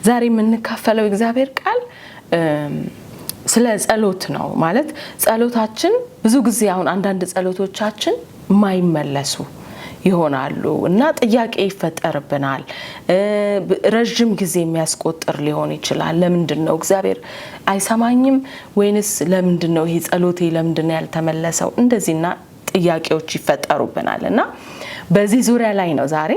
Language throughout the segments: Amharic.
ዛሬ የምንካፈለው የእግዚአብሔር ቃል ስለ ጸሎት ነው። ማለት ጸሎታችን ብዙ ጊዜ አሁን አንዳንድ ጸሎቶቻችን የማይመለሱ ይሆናሉ እና ጥያቄ ይፈጠርብናል። ረዥም ጊዜ የሚያስቆጥር ሊሆን ይችላል። ለምንድን ነው እግዚአብሔር አይሰማኝም? ወይንስ ለምንድን ነው ይሄ ጸሎቴ ለምንድን ነው ያልተመለሰው? እንደዚህና ጥያቄዎች ይፈጠሩብናል እና በዚህ ዙሪያ ላይ ነው ዛሬ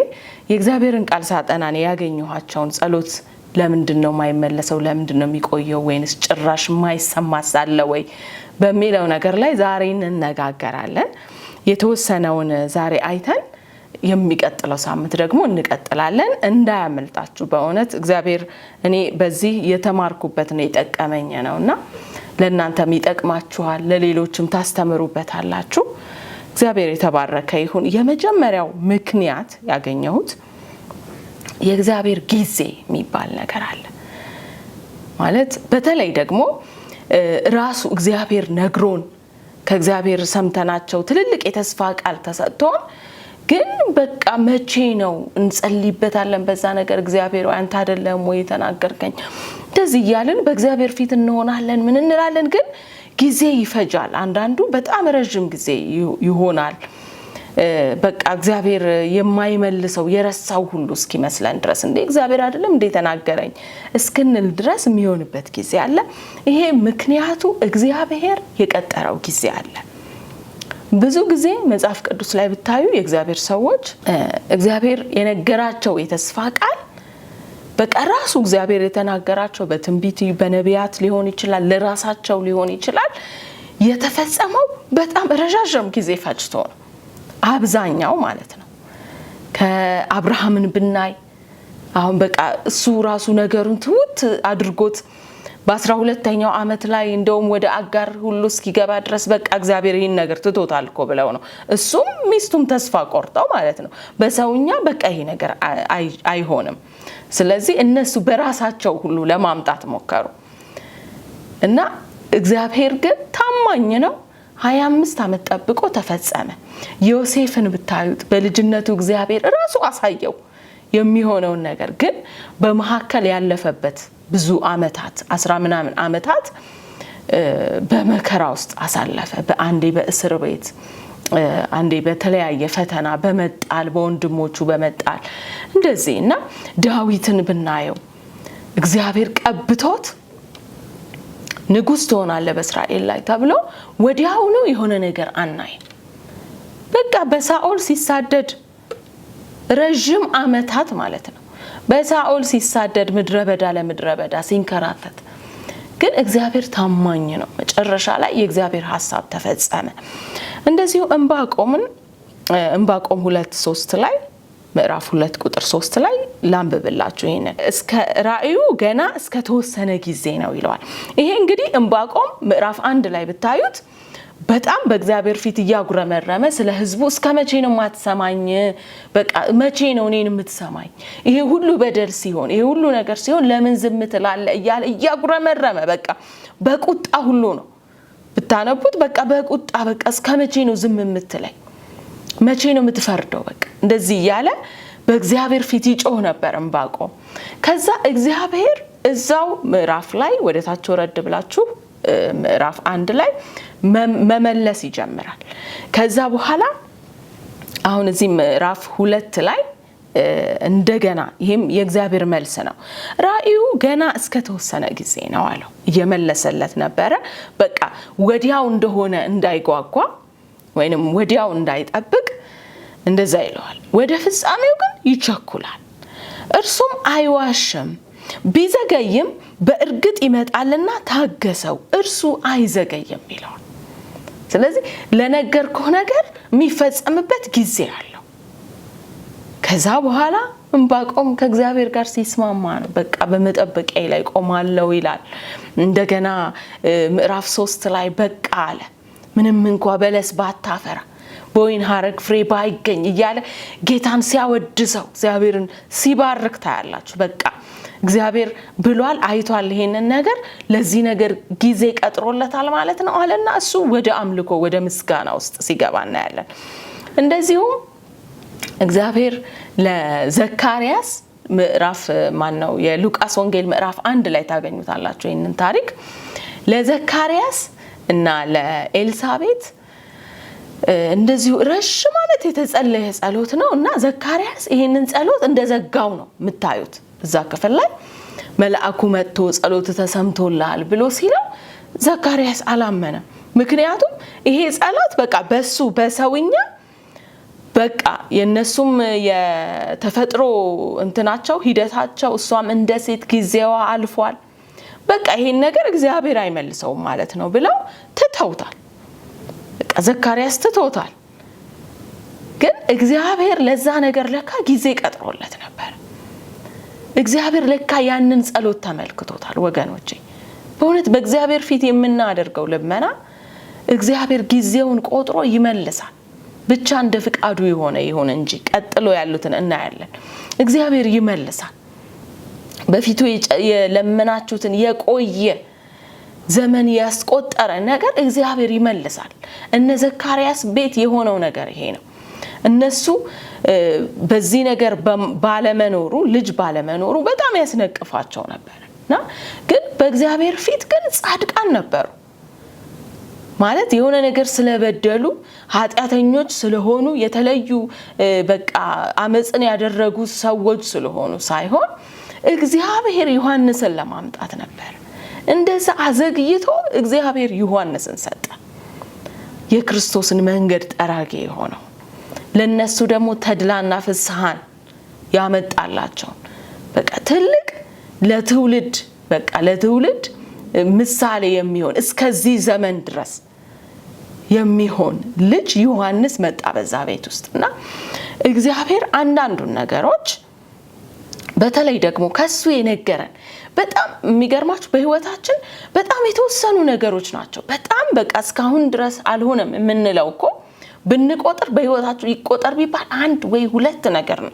የእግዚአብሔርን ቃል ሳጠና እኔ ያገኘኋቸውን ጸሎት ለምንድን ነው የማይመለሰው? ለምንድን ነው የሚቆየው? ወይንስ ጭራሽ የማይሰማስ አለ ወይ በሚለው ነገር ላይ ዛሬ እንነጋገራለን። የተወሰነውን ዛሬ አይተን የሚቀጥለው ሳምንት ደግሞ እንቀጥላለን። እንዳያመልጣችሁ። በእውነት እግዚአብሔር እኔ በዚህ የተማርኩበት ነው የጠቀመኝ ነው እና ለእናንተም ይጠቅማችኋል፣ ለሌሎችም ታስተምሩበታላችሁ። እግዚአብሔር የተባረከ ይሁን። የመጀመሪያው ምክንያት ያገኘሁት የእግዚአብሔር ጊዜ የሚባል ነገር አለ። ማለት በተለይ ደግሞ ራሱ እግዚአብሔር ነግሮን ከእግዚአብሔር ሰምተናቸው ትልልቅ የተስፋ ቃል ተሰጥቶን ግን በቃ መቼ ነው እንጸልይበታለን በዛ ነገር፣ እግዚአብሔር አንተ አይደለም ወይ የተናገርከኝ እንደዚህ እያልን በእግዚአብሔር ፊት እንሆናለን፣ ምን እንላለን። ግን ጊዜ ይፈጃል። አንዳንዱ በጣም ረዥም ጊዜ ይሆናል። በቃ እግዚአብሔር የማይመልሰው የረሳው ሁሉ እስኪመስለን ድረስ እንዴ እግዚአብሔር አይደለም እንዴ ተናገረኝ እስክንል ድረስ የሚሆንበት ጊዜ አለ። ይሄ ምክንያቱ እግዚአብሔር የቀጠረው ጊዜ አለ። ብዙ ጊዜ መጽሐፍ ቅዱስ ላይ ብታዩ የእግዚአብሔር ሰዎች እግዚአብሔር የነገራቸው የተስፋ ቃል በቃ ራሱ እግዚአብሔር የተናገራቸው በትንቢት በነቢያት ሊሆን ይችላል፣ ለራሳቸው ሊሆን ይችላል። የተፈጸመው በጣም ረዣዥም ጊዜ ፈጅቶ ነው። አብዛኛው ማለት ነው። ከአብርሃምን ብናይ አሁን በቃ እሱ ራሱ ነገሩን ትውት አድርጎት በ12ኛው ዓመት ላይ እንደውም ወደ አጋር ሁሉ እስኪገባ ድረስ በቃ እግዚአብሔር ይህን ነገር ትቶታል እኮ ብለው ነው እሱም ሚስቱም ተስፋ ቆርጠው ማለት ነው። በሰውኛ በቃ ይሄ ነገር አይሆንም። ስለዚህ እነሱ በራሳቸው ሁሉ ለማምጣት ሞከሩ እና እግዚአብሔር ግን ታማኝ ነው። 25 ዓመት ጠብቆ ተፈጸመ። ዮሴፍን ብታዩት በልጅነቱ እግዚአብሔር ራሱ አሳየው የሚሆነውን ነገር፣ ግን በመካከል ያለፈበት ብዙ ዓመታት 10 ምናምን ዓመታት በመከራ ውስጥ አሳለፈ። በአንዴ በእስር ቤት፣ አንዴ በተለያየ ፈተና በመጣል፣ በወንድሞቹ በመጣል እንደዚህ እና ዳዊትን ብናየው እግዚአብሔር ቀብቶት ንጉሥ ትሆናለህ በእስራኤል ላይ ተብሎ ወዲያውኑ የሆነ ነገር አናይም። በቃ በሳኦል ሲሳደድ ረዥም ዓመታት ማለት ነው። በሳኦል ሲሳደድ ምድረ በዳ ለምድረ በዳ ሲንከራተት፣ ግን እግዚአብሔር ታማኝ ነው። መጨረሻ ላይ የእግዚአብሔር ሀሳብ ተፈጸመ። እንደዚሁ ዕንባቆም 2:3 ላይ፣ ምዕራፍ 2 ቁጥር 3 ላይ ላንብብላችሁ። ይሄንን እስከ ራእዩ ገና እስከ ተወሰነ ጊዜ ነው ይለዋል። ይሄ እንግዲህ ዕንባቆም ምዕራፍ 1 ላይ ብታዩት በጣም በእግዚአብሔር ፊት እያጉረመረመ ስለ ሕዝቡ እስከ መቼ ነው የማትሰማኝ? በቃ መቼ ነው እኔን የምትሰማኝ? ይሄ ሁሉ በደል ሲሆን፣ ይሄ ሁሉ ነገር ሲሆን ለምን ዝም ትላለህ? እያለ እያጉረመረመ በቃ በቁጣ ሁሉ ነው ብታነቡት፣ በቃ በቁጣ በቃ እስከ መቼ ነው ዝም የምትለኝ? መቼ ነው የምትፈርደው? በቃ እንደዚህ እያለ በእግዚአብሔር ፊት ይጮህ ነበር ዕንባቆም። ከዛ እግዚአብሔር እዛው ምዕራፍ ላይ ወደ ታች ወረድ ብላችሁ ምዕራፍ 1 ላይ መመለስ ይጀምራል። ከዛ በኋላ አሁን እዚህ ምዕራፍ 2 ላይ እንደገና ይህም የእግዚአብሔር መልስ ነው። ራእዩ ገና እስከ ተወሰነ ጊዜ ነው አለው። እየመለሰለት ነበረ። በቃ ወዲያው እንደሆነ እንዳይጓጓ ወይንም ወዲያው እንዳይጠብቅ እንደዛ ይለዋል። ወደ ፍጻሜው ግን ይቸኩላል። እርሱም አይዋሽም፣ ቢዘገይም በእርግጥ ይመጣልና ታገሰው፣ እርሱ አይዘገይም ይለዋል። ስለዚህ ለነገርኩህ ነገር የሚፈጸምበት ጊዜ አለው። ከዛ በኋላ ዕንባቆም ከእግዚአብሔር ጋር ሲስማማ ነው በቃ በመጠበቂያዬ ላይ ቆማለሁ ይላል። እንደገና ምዕራፍ 3 ላይ በቃ አለ። ምንም እንኳ በለስ ባታፈራ፣ በወይን ሐረግ ፍሬ ባይገኝ እያለ ጌታን ሲያወድሰው፣ እግዚአብሔርን ሲባርክ ታያላችሁ። በቃ እግዚአብሔር ብሏል፣ አይቷል ይሄንን ነገር፣ ለዚህ ነገር ጊዜ ቀጥሮለታል ማለት ነው አለና እሱ ወደ አምልኮ ወደ ምስጋና ውስጥ ሲገባ እናያለን። እንደዚሁም እግዚአብሔር ለዘካርያስ ምዕራፍ ማን ነው የሉቃስ ወንጌል ምዕራፍ 1 ላይ ታገኙታላችሁ ይህንን ታሪክ። ለዘካርያስ እና ለኤልሳቤት እንደዚሁ ረዥም ዓመት የተጸለየ ጸሎት ነው እና ዘካርያስ ይህንን ጸሎት እንደዘጋው ነው የምታዩት። እዛ ክፍል ላይ መልአኩ መጥቶ ጸሎት ተሰምቶልሃል ብሎ ሲለው ዘካርያስ አላመነም። ምክንያቱም ይሄ ጸሎት በቃ በሱ በሰውኛ በቃ የነሱም የተፈጥሮ እንትናቸው ሂደታቸው፣ እሷም እንደ ሴት ጊዜዋ አልፏል፣ በቃ ይሄን ነገር እግዚአብሔር አይመልሰውም ማለት ነው ብለው ትተውታል። በቃ ዘካርያስ ትተውታል። ግን እግዚአብሔር ለዛ ነገር ለካ ጊዜ ቀጥሮለት ነበር። እግዚአብሔር ለካ ያንን ጸሎት ተመልክቶታል። ወገኖቼ በእውነት በእግዚአብሔር ፊት የምናደርገው ልመና እግዚአብሔር ጊዜውን ቆጥሮ ይመልሳል። ብቻ እንደ ፍቃዱ የሆነ ይሁን እንጂ ቀጥሎ ያሉትን እናያለን። እግዚአብሔር ይመልሳል። በፊቱ የለመናችሁትን የቆየ ዘመን ያስቆጠረ ነገር እግዚአብሔር ይመልሳል። እነ ዘካርያስ ቤት የሆነው ነገር ይሄ ነው። እነሱ በዚህ ነገር ባለመኖሩ ልጅ ባለመኖሩ በጣም ያስነቅፋቸው ነበር እና ግን በእግዚአብሔር ፊት ግን ጻድቃን ነበሩ። ማለት የሆነ ነገር ስለበደሉ ኃጢአተኞች ስለሆኑ የተለዩ በቃ አመፅን ያደረጉ ሰዎች ስለሆኑ ሳይሆን እግዚአብሔር ዮሐንስን ለማምጣት ነበር። እንደዛ አዘግይቶ እግዚአብሔር ዮሐንስን ሰጠ። የክርስቶስን መንገድ ጠራጊ የሆነው ለነሱ ደግሞ ተድላና ፍስሐን ያመጣላቸው በቃ ትልቅ ለትውልድ በቃ ለትውልድ ምሳሌ የሚሆን እስከዚህ ዘመን ድረስ የሚሆን ልጅ ዮሐንስ መጣ በዛ ቤት ውስጥ። እና እግዚአብሔር አንዳንዱን ነገሮች በተለይ ደግሞ ከሱ የነገረን በጣም የሚገርማችሁ በህይወታችን በጣም የተወሰኑ ነገሮች ናቸው። በጣም በቃ እስካሁን ድረስ አልሆነም የምንለው እኮ ብንቆጥር በህይወታችሁ ይቆጠር ቢባል አንድ ወይ ሁለት ነገር ነው።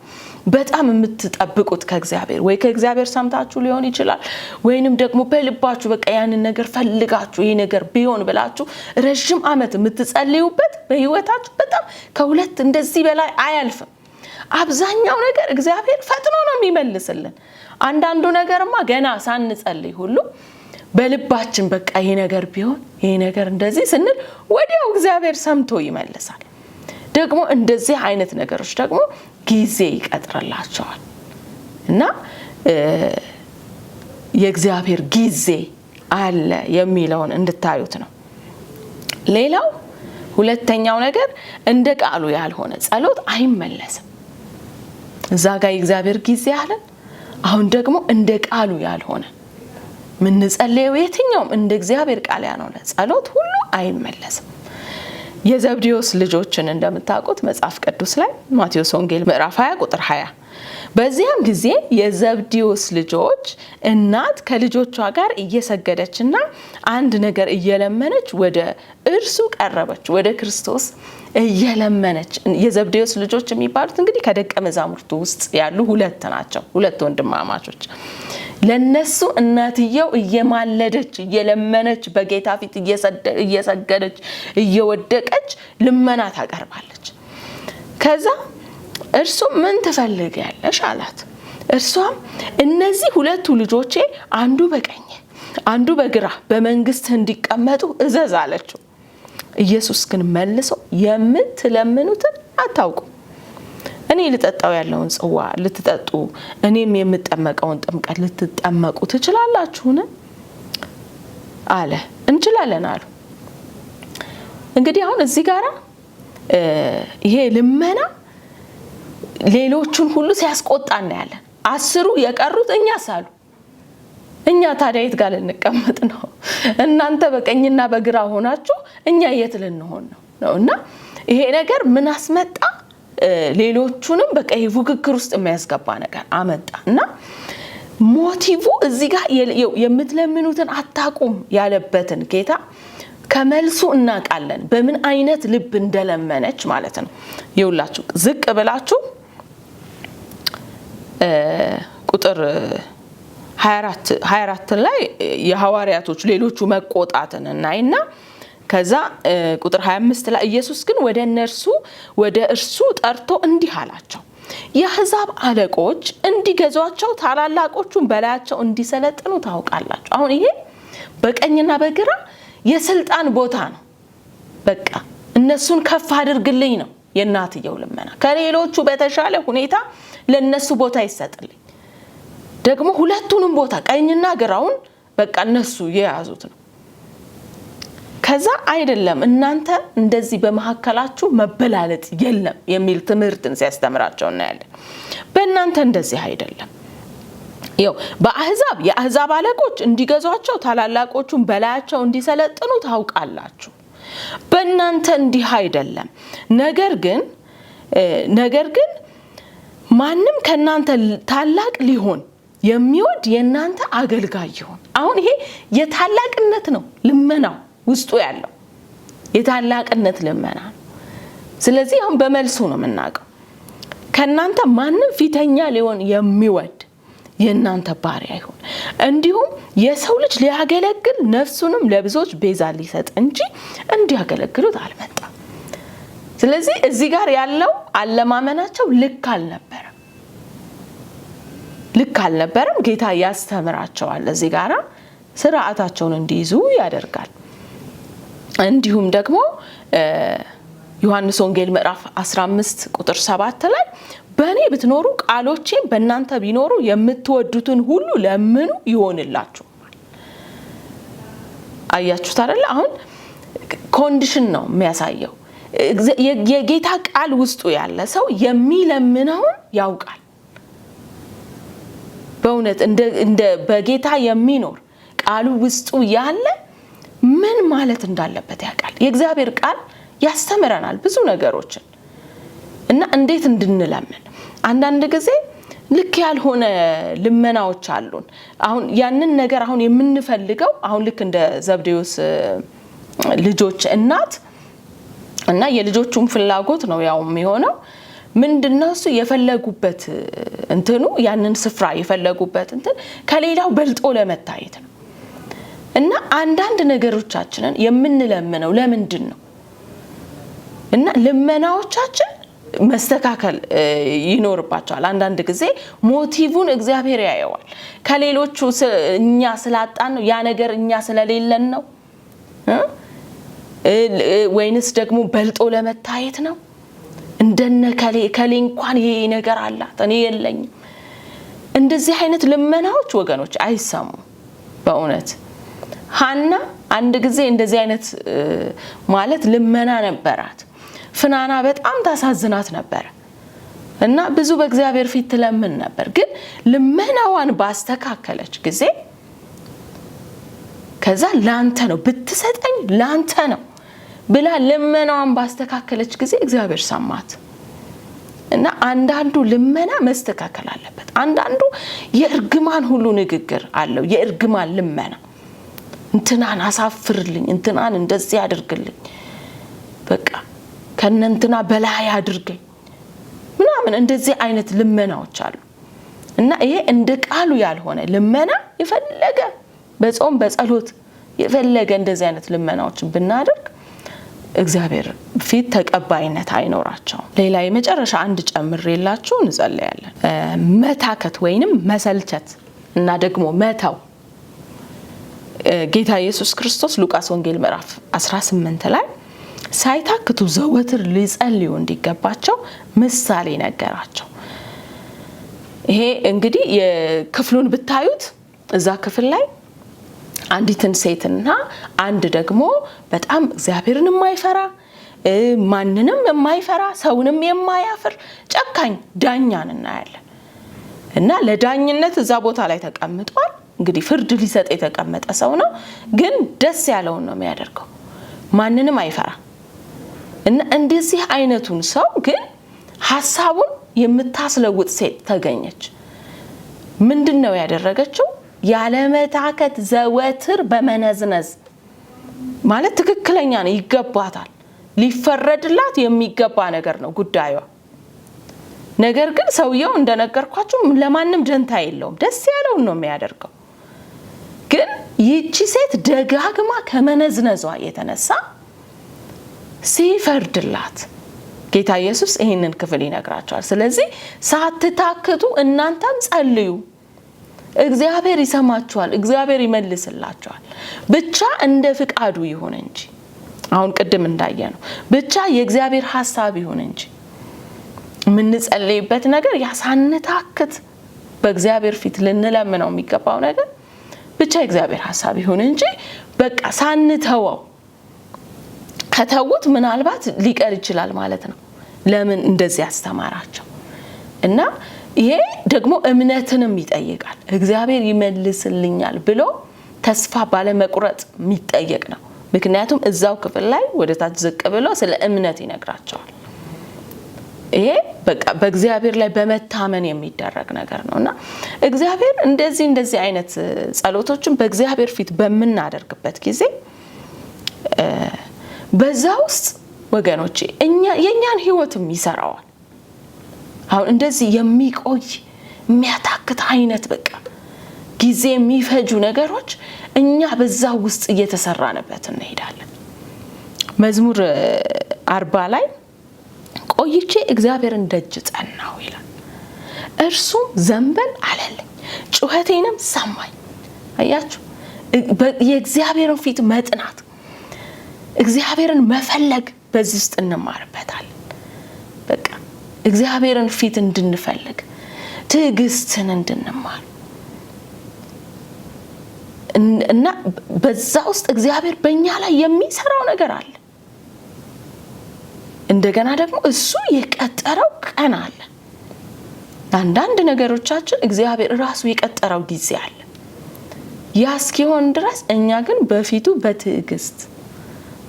በጣም የምትጠብቁት ከእግዚአብሔር ወይ ከእግዚአብሔር ሰምታችሁ ሊሆን ይችላል፣ ወይንም ደግሞ በልባችሁ በቃ ያንን ነገር ፈልጋችሁ ይሄ ነገር ቢሆን ብላችሁ ረዥም ዓመት የምትጸልዩበት በህይወታችሁ በጣም ከሁለት እንደዚህ በላይ አያልፍም። አብዛኛው ነገር እግዚአብሔር ፈጥኖ ነው የሚመልስልን። አንዳንዱ ነገርማ ገና ሳንጸልይ ሁሉ በልባችን በቃ ይሄ ነገር ቢሆን ይሄ ነገር እንደዚህ ስንል ወዲያው እግዚአብሔር ሰምቶ ይመልሳል። ደግሞ እንደዚህ አይነት ነገሮች ደግሞ ጊዜ ይቀጥርላቸዋል እና የእግዚአብሔር ጊዜ አለ የሚለውን እንድታዩት ነው። ሌላው ሁለተኛው ነገር እንደ ቃሉ ያልሆነ ጸሎት አይመለስም። እዛ ጋር የእግዚአብሔር ጊዜ አለን። አሁን ደግሞ እንደ ቃሉ ያልሆነ ምንጸልየው የትኛውም እንደ እግዚአብሔር ቃል ያልሆነ ጸሎት ሁሉ አይመለስም። የዘብዴዎስ ልጆችን እንደምታውቁት መጽሐፍ ቅዱስ ላይ ማቴዎስ ወንጌል ምዕራፍ 20 ቁጥር 20 በዚያም ጊዜ የዘብዴዎስ ልጆች እናት ከልጆቿ ጋር እየሰገደችና አንድ ነገር እየለመነች ወደ እርሱ ቀረበች። ወደ ክርስቶስ እየለመነች። የዘብዴዎስ ልጆች የሚባሉት እንግዲህ ከደቀ መዛሙርቱ ውስጥ ያሉ ሁለት ናቸው፣ ሁለት ወንድማማቾች። ለነሱ እናትየው እየማለደች እየለመነች በጌታ ፊት እየሰገደች እየወደቀች ልመና ታቀርባለች። ከዛ እርሱ ምን ትፈልጊያለሽ አላት። እርሷም እነዚህ ሁለቱ ልጆቼ አንዱ በቀኝ አንዱ በግራ በመንግስትህ እንዲቀመጡ እዘዝ አለችው። ኢየሱስ ግን መልሶ የምትለምኑትን አታውቁም፣ እኔ ልጠጣው ያለውን ጽዋ ልትጠጡ እኔም የምጠመቀውን ጥምቀት ልትጠመቁ ትችላላችሁን? አለ። እንችላለን አሉ። እንግዲህ አሁን እዚህ ጋራ ይሄ ልመና ሌሎቹን ሁሉ ሲያስቆጣ እናያለን። 10 የቀሩት እኛስ አሉ። እኛ ታዲያ የት ጋር ልንቀመጥ ነው? እናንተ በቀኝና በግራ ሆናችሁ እኛ የት ልንሆን ነው? እና ይሄ ነገር ምን አስመጣ? ሌሎቹንም በቃ ይሄ ፉክክር ውስጥ የሚያስገባ ነገር አመጣ። እና motive እዚህ ጋር የምትለምኑትን አታውቁም ያለበትን ጌታ ከመልሱ እናውቃለን፣ በምን አይነት ልብ እንደለመነች ማለት ነው። ይኸውላችሁ ዝቅ ብላችሁ ቁጥር 24 ላይ የሐዋርያቶች ሌሎቹ መቆጣትን እናይና ከዛ ቁጥር 25 ላይ ኢየሱስ ግን ወደ እርሱ ጠርቶ እንዲህ አላቸው፣ የአሕዛብ አለቆች እንዲገዟቸው ታላላቆቹን በላያቸው እንዲሰለጥኑ ታውቃላችሁ። አሁን ይሄ በቀኝና በግራ የስልጣን ቦታ ነው። በቃ እነሱን ከፍ አድርግልኝ ነው የእናትየው ልመና። ከሌሎቹ በተሻለ ሁኔታ ለነሱ ቦታ ይሰጥልኝ። ደግሞ ሁለቱንም ቦታ ቀኝና ግራውን በቃ እነሱ የያዙት ነው። ከዛ አይደለም እናንተ እንደዚህ በመካከላችሁ መበላለጥ የለም የሚል ትምህርትን ሲያስተምራቸው እናያለን። በእናንተ እንደዚህ አይደለም። ይኸው በአሕዛብ የአሕዛብ አለቆች እንዲገዟቸው ታላላቆቹን በላያቸው እንዲሰለጥኑ ታውቃላችሁ። በእናንተ እንዲህ አይደለም። ነገር ግን ማንም ከእናንተ ታላቅ ሊሆን የሚወድ የእናንተ አገልጋይ ይሁን። አሁን ይሄ የታላቅነት ነው ልመናው ውስጡ ያለው የታላቅነት ልመና ነው። ስለዚህ አሁን በመልሱ ነው የምናውቀው። ከእናንተ ማንም ፊተኛ ሊሆን የሚወድ የእናንተ ባሪያ ይሁን። እንዲሁም የሰው ልጅ ሊያገለግል ነፍሱንም ለብዙዎች ቤዛ ሊሰጥ እንጂ እንዲያገለግሉት አልመጣም። ስለዚህ እዚህ ጋር ያለው አለማመናቸው ልክ አልነበረም፣ ልክ አልነበረም። ጌታ ያስተምራቸዋል። እዚህ ጋራ ስርዓታቸውን እንዲይዙ ያደርጋል። እንዲሁም ደግሞ ዮሐንስ ወንጌል ምዕራፍ 15 ቁጥር 7 ላይ በእኔ ብትኖሩ ቃሎቼም በእናንተ ቢኖሩ የምትወዱትን ሁሉ ለምኑ ይሆንላችኋል። አያችሁት አይደለ? አሁን condition ነው የሚያሳየው። የጌታ ቃል ውስጡ ያለ ሰው የሚለምነውን ያውቃል። በእውነት እንደ በጌታ የሚኖር ቃሉ ውስጡ ያለ ምን ማለት እንዳለበት ያውቃል። የእግዚአብሔር ቃል ያስተምረናል ብዙ ነገሮችን እና እንዴት እንድንለምን። አንዳንድ ጊዜ ልክ ያልሆነ ልመናዎች አሉን። አሁን ያንን ነገር አሁን የምንፈልገው አሁን ልክ እንደ ዘብዴዎስ ልጆች እናት እና የልጆቹን ፍላጎት ነው ያው የሚሆነው። ምንድነው እሱ የፈለጉበት እንትኑ ያንን ስፍራ የፈለጉበት እንትን ከሌላው በልጦ ለመታየት ነው። እና አንዳንድ ነገሮቻችንን የምንለምነው ለምንድን ነው? እና ልመናዎቻችን መስተካከል ይኖርባቸዋል። አንዳንድ ጊዜ motive ን እግዚአብሔር ያየዋል። ከሌሎቹ እኛ ስላጣን ነው ያ ነገር፣ እኛ ስለሌለን ነው ወይንስ ደግሞ በልጦ ለመታየት ነው? እንደነ ከሌ ከሌ እንኳን ይሄ ነገር አላት እኔ የለኝም። እንደዚህ አይነት ልመናዎች ወገኖች አይሰሙም። በእውነት ሀና አንድ ጊዜ እንደዚህ አይነት ማለት ልመና ነበራት። ፍናና በጣም ታሳዝናት ነበረ እና ብዙ በእግዚአብሔር ፊት ትለምን ነበር። ግን ልመናዋን ባስተካከለች ጊዜ ከዛ ላንተ ነው ብትሰጠኝ ላንተ ነው ብላ ልመናዋን ባስተካከለች ጊዜ እግዚአብሔር ሰማት። እና አንዳንዱ ልመና መስተካከል አለበት። አንዳንዱ የእርግማን ሁሉ ንግግር አለው። የእርግማን ልመና እንትናን አሳፍርልኝ፣ እንትናን እንደዚህ አድርግልኝ፣ በቃ ከነንትና በላይ አድርገኝ ምናምን እንደዚህ አይነት ልመናዎች አሉ። እና ይሄ እንደ ቃሉ ያልሆነ ልመና የፈለገ በጾም በጸሎት የፈለገ እንደዚህ አይነት ልመናዎችን ብናደርግ እግዚአብሔር ፊት ተቀባይነት አይኖራቸውም። ሌላ የመጨረሻ አንድ ጨምሬላችሁ እንጸለያለን። መታከት ወይንም መሰልቸት እና ደግሞ መተው። ጌታ ኢየሱስ ክርስቶስ ሉቃስ ወንጌል ምዕራፍ 18 ላይ ሳይታክቱ ዘወትር ሊጸልዩ እንዲገባቸው ምሳሌ ነገራቸው። ይሄ እንግዲህ የክፍሉን ብታዩት እዛ ክፍል ላይ አንዲትን ሴትና አንድ ደግሞ በጣም እግዚአብሔርን የማይፈራ፣ ማንንም የማይፈራ፣ ሰውንም የማያፍር ጨካኝ ዳኛን እናያለን። እና ለዳኝነት እዛ ቦታ ላይ ተቀምጧል። እንግዲህ ፍርድ ሊሰጥ የተቀመጠ ሰው ነው። ግን ደስ ያለውን ነው የሚያደርገው። ማንንም አይፈራ። እና እንደዚህ አይነቱን ሰው ግን ሀሳቡን የምታስለውጥ ሴት ተገኘች። ምንድን ነው ያደረገችው? ያለመታከት ዘወትር በመነዝነዝ፣ ማለት ትክክለኛ ነው፣ ይገባታል፣ ሊፈረድላት የሚገባ ነገር ነው ጉዳዩዋ። ነገር ግን ሰውየው እንደነገርኳችሁ ለማንም ደንታ የለውም፣ ደስ ያለውን ነው የሚያደርገው። ግን ይህቺ ሴት ደጋግማ ከመነዝነዟ የተነሳ ሲፈርድላት ጌታ ኢየሱስ ይህንን ክፍል ይነግራቸዋል። ስለዚህ ሳትታክቱ እናንተም ጸልዩ፣ እግዚአብሔር ይሰማችኋል፣ እግዚአብሔር ይመልስላችኋል። ብቻ እንደ ፍቃዱ ይሁን እንጂ፣ አሁን ቅድም እንዳየነው ብቻ የእግዚአብሔር ሀሳብ ይሁን እንጂ የምንጸልይበት ነገር ያ ሳንታክት በእግዚአብሔር ፊት ልንለምነው የሚገባው ነገር ብቻ የእግዚአብሔር ሀሳብ ይሁን እንጂ በቃ ሳንተወው። ከተዉት ምናልባት ሊቀር ይችላል ማለት ነው። ለምን እንደዚህ ያስተማራቸው? እና ይሄ ደግሞ እምነትንም ይጠይቃል። እግዚአብሔር ይመልስልኛል ብሎ ተስፋ ባለመቁረጥ የሚጠየቅ ነው። ምክንያቱም እዛው ክፍል ላይ ወደ ታች ዝቅ ብሎ ስለ እምነት ይነግራቸዋል። ይሄ በቃ በእግዚአብሔር ላይ በመታመን የሚደረግ ነገር ነው። እና እግዚአብሔር እንደዚህ እንደዚህ አይነት ጸሎቶችን በእግዚአብሔር ፊት በምናደርግበት ጊዜ በዛ ውስጥ ወገኖቼ እኛ የእኛን ሕይወትም ይሰራዋል። አሁን እንደዚህ የሚቆይ የሚያታክት አይነት በቃ ጊዜ የሚፈጁ ነገሮች እኛ በዛ ውስጥ እየተሰራንበት እንሄዳለን። መዝሙር 40 ላይ ቆይቼ እግዚአብሔርን ደጅ ጠናሁ ይላል። እርሱም ዘንበል አለልኝ፣ ጩኸቴንም ሰማኝ። አያችሁ፣ የእግዚአብሔርን ፊት መጥናት፣ እግዚአብሔርን መፈለግ በዚህ ውስጥ እንማርበታለን። በቃ እግዚአብሔርን ፊት እንድንፈልግ፣ ትዕግስትን እንድንማር እና በዛ ውስጥ እግዚአብሔር በእኛ ላይ የሚሰራው ነገር አለ። እንደገና ደግሞ እሱ የቀጠረው ቀን አለ። አንዳንድ ነገሮቻችን እግዚአብሔር ራሱ የቀጠረው ጊዜ አለ። ያ እስኪሆን ድረስ እኛ ግን በፊቱ በትዕግስት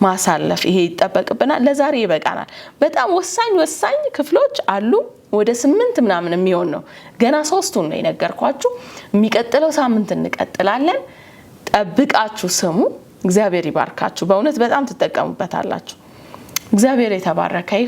ማሳለፍ ይሄ ይጠበቅብናል። ለዛሬ ይበቃናል። በጣም ወሳኝ ወሳኝ ክፍሎች አሉ። ወደ 8 ምናምን የሚሆን ነው። ገና 3ቱን ነው የነገርኳችሁ። የሚቀጥለው ሳምንት እንቀጥላለን። ጠብቃችሁ ስሙ። እግዚአብሔር ይባርካችሁ። በእውነት በጣም ትጠቀሙበታላችሁ። እግዚአብሔር የተባረከ ይሁን።